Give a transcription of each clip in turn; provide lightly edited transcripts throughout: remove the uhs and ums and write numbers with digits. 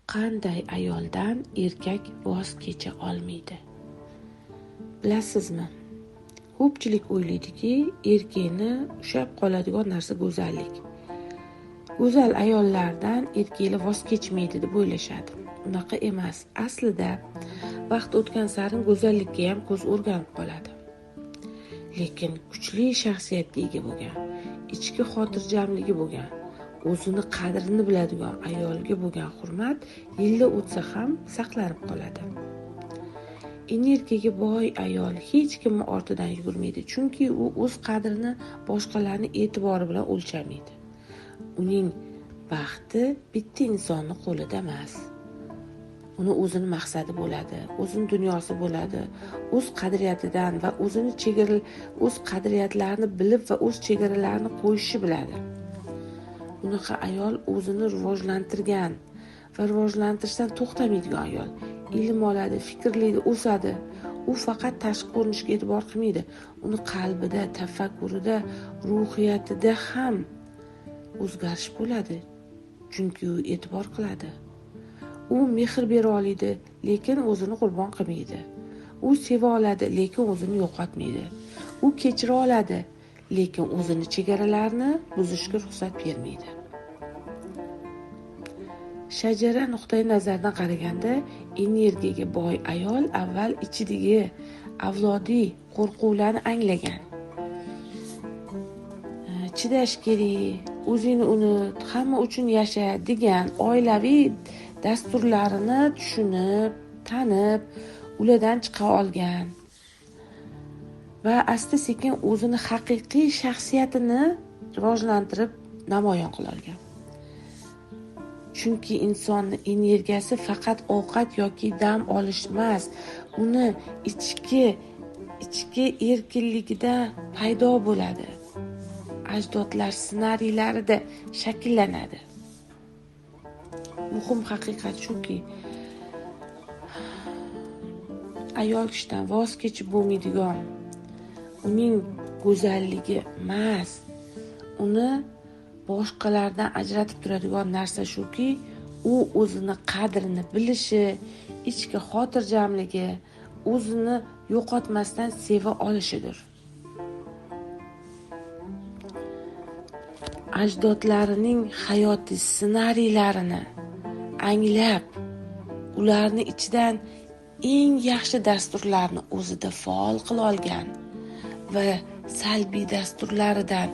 Qanday ayoldan erkak voz kecha olmaydi? Bilasizmi? Ko'pchilik o'ylaydiki, erkakni ushlab qoladigan narsa go'zallik. Go'zal ayollardan erkaklar voz kechmaydi deb o'ylashadi. Unaqa emas. Aslida vaqt o'tgan sari go'zallikka ham ko'z o'rganib qoladi. Lekin kuchli shaxsiyatga ega bo'lgan, ichki xotirjamligi bo'lgan, o'zini qadrini biladigan ayolga bo'lgan hurmat yillar o'tsa ham saqlanib qoladi. Energiyaga boy ayol hech kimni ortidan yugurmaydi, chunki u o'z qadrini boshqalarning e'tibori bilan o'lchamaydi. Uning baxti bitta insonning qo'lida emas. Uni o'zini maqsadi bo'ladi, o'zini dunyosi bo'ladi, o'z qadriyatidan va o'zini o'z qadriyatlarini bilib va o'z chegaralarini qo'yishni biladi. Unaqa ayol o'zini rivojlantirgan va rivojlantirishdan to'xtamaydigan ayol. Ilm oladi, fikrlaydi, o'sadi. U faqat tashqi ko'rinishga e'tibor qilmaydi. Uni qalbida, tafakkurida, ruhiyatida ham o'zgarish bo'ladi. Chunki u e'tibor qiladi. U mehr bera oladi, lekin o'zini qurbon qilmaydi. U seva oladi, lekin o'zini yo'qotmaydi. U kechira oladi, lekin o'zini chegaralarini buzishga ruxsat bermaydi. Shajara nuqtai nazaridan qaraganda, energiyaga boy ayol avval ichidagi avlodiy qo'rquvlarni anglagan. Chidash kerak, o'zingni unut, hamma uchun yasha degan oilaviy dasturlarini tushunib, tanib, ulardan chiqa olgan va asta-sekin o'zini haqiqiy shaxsiyatini rivojlantirib namoyon qila olgan. Chunki insonning energiyasi faqat ovqat yoki dam olish emas, uni ichki erkinligida paydo bo'ladi. Ajdodlar ssenariylarida shakllanadi. Muhim haqiqat shuki, ayol kishidan voz kechib bo'lmaydigan uning go'zalligi emas, uni boshqalardan ajratib turadigan narsa shuki, u o'zini qadrini bilishi, ichki xotirjamligi, o'zini yo'qotmasdan seva olishidir. Ajdodlarining hayotiy ssenariylarini anglab, ularni ichidan eng yaxshi dasturlarni o'zida faol qila olgan va salbiy dasturlaridan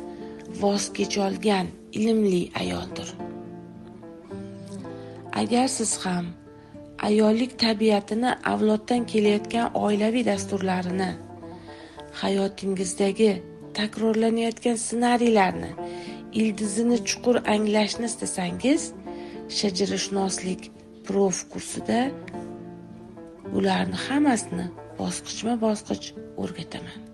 voz kecha olgan ilmli ayoldir. Agar siz ham ayollik tabiatini, avloddan kelayotgan oilaviy dasturlarini, hayotingizdagi takrorlanayotgan ssenariylarni, ildizini chuqur anglashni istasangiz, shajarashunoslik prof kursida bularni hammasini bosqichma-bosqich o'rgataman.